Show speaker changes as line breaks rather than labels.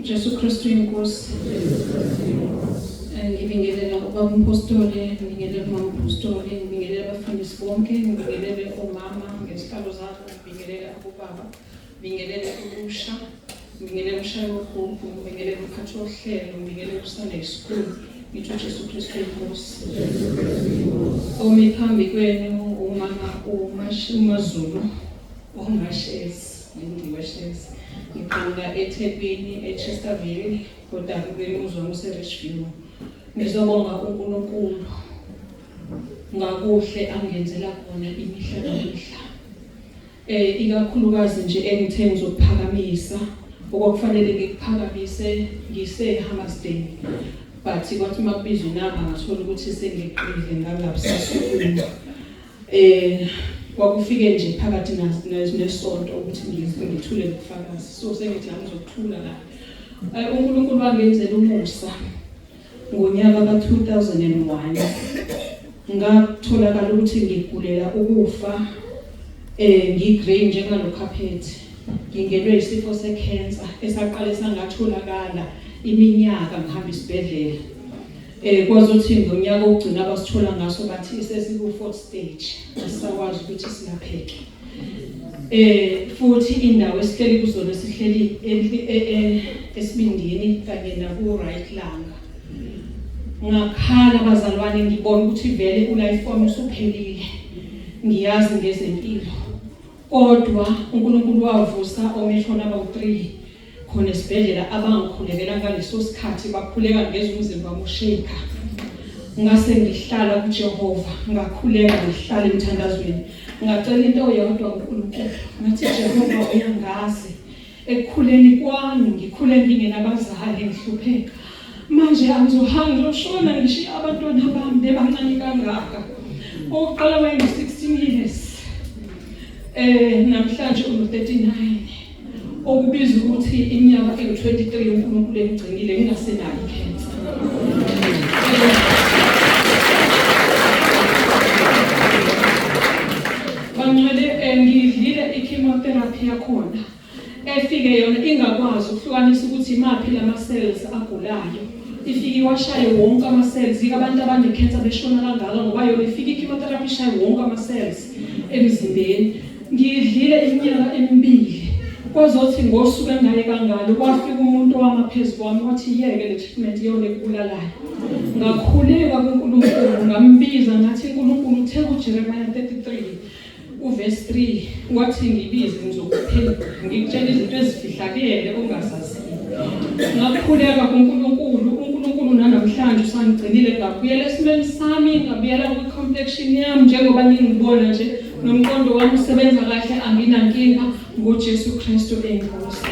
Jesu Kristu inkosi. Ngibingelela ubaba umpostoli, ngibingelela umama umpostoli, ngibingelela abafundisi bonke, ngibingelele omama ngezihlalo zabo, ngibingelele abobaba, ngibingelele ulusha, ngibingelele umshayi wogubhu, ngibingelele umphathi wohlelo, ngibingelele uSunday School. Ngithi uJesu Kristu inkosi. Omi phambi kwenu umama uMaZulu, uMashezi, nginguMashezi. Ngiqhamuka eThekwini, eChesterville, kodwa umuzi wami useRichview. Ngizobonga uNkulunkulu ngakuhle angenzela khona imihla nemihla. Ikakhulukazi nje engithe ngizokuphakamisa okwakufanele ngikuphakamise ngise-Hammersdale but kwathi uma kubizwa inamba ngathola ukuthi sengeqile ngangabusasukuma. Kwakufike nje phakathi nesonto ukuthi ngithule lobufakazi, so sengithi angizokuthula la. UNkulunkulu wangenzela umusa ngonyaka ka-2001 ngatholakala ukuthi ngigulela ukufa, ngigrey njengalo carpet, ngingenwe isifo secancer esaqale sangatholakala iminyaka ngihamba isibhedlela. Kwazothi ngonyaka ogcina abasithola ngaso bathi sesiku fourth stage, asisakwazi ukuthi silapheke. Futhi indawo esihleli kuzona sihleli esibindini kanye naku right langa. Ngakhala bazalwane ngibona ukuthi vele ulife wami usuphelile. Ngiyazi ngezempilo. Kodwa uNkulunkulu wavusa omethona abawu3 khona esibhedlela abangikhulekela ngaleso sikhathi, bakhuleka ngezwe umzimba wami ushake. Ngase ngihlala kuJehova, ngakhuleka ngihlala emthandazweni. Ngacela into eyodwa kuNkulunkulu. Ngathi Jehova uyangazi. Ekukhuleni kwami ngikhule ngingenabazali ngihlupheka. Manje angizohamba ngizoshona ngishiya abantwana bami bebancane kangaka. Owokuqala wayeno-16 years. Namhlanje uno-39. Okubiza ukuthi iminyaka ewu-23 uNkulunkulu engigcinile ngingasenayo ikhensa. Bangcwele, ngidlile i-chemotherapy yakhona efike yona ingakwazi ukuhlukanisa ukuthi imaphi lama cells agulayo. Ifike iwashaye wonke ama cells, yiko abantu abane-cancer beshona kangaka ngoba yona ifike i-chemotherapy ishaye wonke ama cells emzimbeni. Ngidlile iminyaka emibili, kwazothi ngosuku engayeka ngalo kwafika umuntu owama phezu kwami wathi yeke le treatment iyona ekubulalayo. Ngakhuleka kuNkulunkulu ngambiza ngathi uNkulunkulu uthe kuJeremiah 33 uverse 3 wathi ngibize ngizokuphendula ngikutshela izinto ezifihlakele ongazaziyo. Ngakhuleka kuNkulunkulu, uNkulunkulu nanamhlanje usangigcinile, ngabuyela esimeni sami, ngabuyela kwi-complexion yami njengoba ningibona nje, nomqondo wami usebenza kahle, anginankinga ngoJesu Kristu eyiNkosi.